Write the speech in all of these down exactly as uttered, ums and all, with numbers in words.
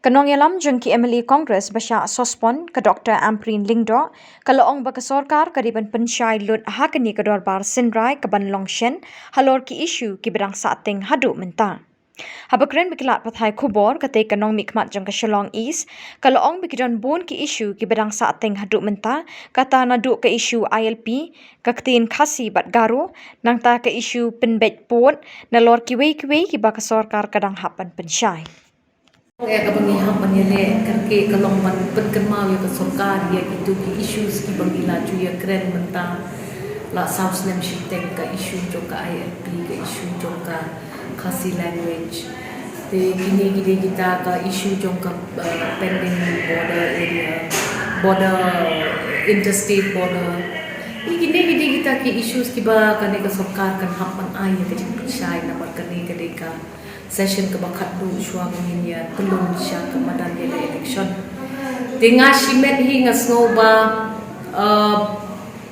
Ka nongïalam jong ki M L A Congress ba shah suspend, ka Doctor Ampareen Lyngdoh, ka la ong ba ka sorkar ka dei ban pynshai lut ha kane ka dorbar synrai ka ban long shen halor ki issue ki ba dang sahteng haduh mynta. Haba kren bad ki lad pathai khubor, kata ka nongmihkhmat jong ka Shillong East ka la ong ba ki don bun ki issue ki ba dang sahteng haduh mynta, kata naduh ka issue I L P, ka ktien Khasi bad Garo, nangta ka issue pynbeit pud, nalor kiwei kiwei ki ba ka sorkar ka dang hap ban pynshai. Ïa kaba ngi hap ban ïaleh kyrkieh ka long ban pynkynmaw ïa ka sorkar ïa kito ki issues kiba ngi la ju ïakren mynta la saw snem shiteng, ka issue jong ka I L P, ka issue jong ka Khasi language. Te kine ki dei kita ka issue jong ka, uh, pending border area, border, interstate border. Te kine ki dei kita ki issues kiba kane ka sorkar kan hap ban ai ïa ka jingpynshai namar kane ka dei ka session kaba khatduh shuwa ba ngin ïa pyllun sha ka madan ïaleh election. Te nga shimet hi nga sngew ba, uh,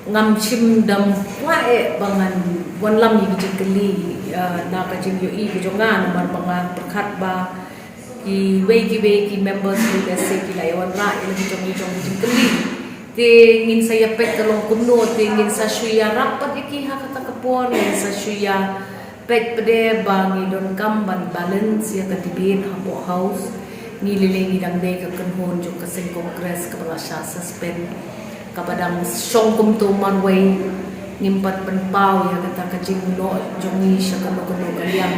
ngam shym dang kwah eh ba ngan wanlam ïa ki jingkylli, uh, na ka jingïohi ka jong nga namar ba nga pyrkhat ba kiwei kiwei ki members ki lehse ki la ïa wanrah ïa la ki jong ki jong ki jingkylli. Te ngin sa ïa peit ka long kumno, te ngin sa shu ïarap pat ïa ki ha kata ka por, ngin sa shu ïa peit pat de ba ngi donkam ban balance ïa ka debate hapoh House. Ngi lei lei ngi dang dei ka kynhun jong ka seng Congress kaba la shah suspend, kaba dang shong kumto marwei. Ngim pat pynpaw ïa kata ka jingnoh jong ngi sha kano kano ka liang,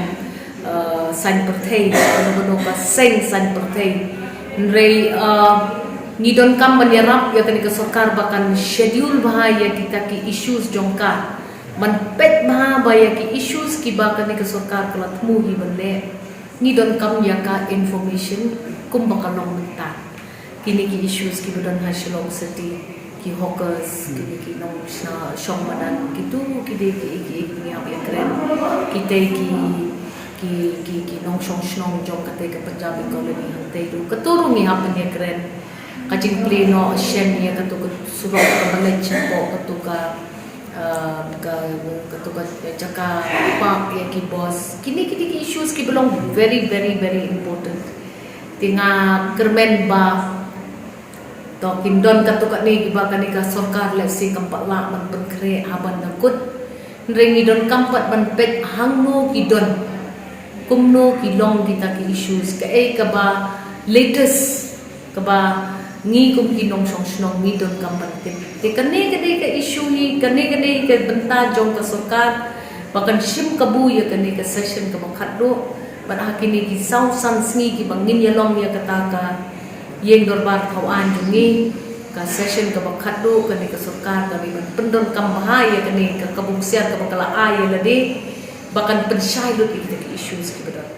uh, saiñ pyrthei, sha kano kano ka seng saiñ pyrthei. Hynrei, uh, ngi donkam ban ïarap ïa kane ka sorkar ba kan schedule bha ïa kita ki issues jong ka, ban peit bha ba ïa ki issues kiba kane ka sorkar ka la thmu hi ban leh, ngi donkam ïa ka information kumba ka long mynta. Kine ki issues kiba don ha Shillong City, ki hawkers, kine ki nongshong madan, kito ki dei ki, ki, ki ngi hap ïakren. Kita ki, ki, ki, ki nongshong shnong jong kata ka Punjabi colony hangtei ruh, kato ruh ngi hap ban ïakren. Ka jingplie noh shen ïa kato ka surok kaba leit shapoh kato ka, uh, ka, kato ka jaka park ïa ki bus. Kine, kine ki issues kiba long very, very, very important. Te nga kyrmen ba to kin don kato kane kiba kane ka sorkar lehse kam pat lah ban pynkhreh ha ban da kut. Hynrei ngi donkam pat ban peit hangno ki don, kumno ki long kita ki issues, kaei kaba latest kaba ngi kum ki nongshong shnong ngi donkam ban tip. Te kane ka dei ka issue hi, kane ka dei ka bynta jong ka sorkar ba kan shim kabu ïa kane ka session kaba khatduh. Bad ha kine ki saw san sngi kiba ngin ïa long ïa kata ka ïing dorbar thaw aiñ jong ngi, ka session kaba khatduh, kane ka sorkar ka dei ban pyndonkam bha ïa kane ka, ka bungsiar kaba ka la ai ïa lade ba kan pynshai lut ïa kita ki issues kiba don.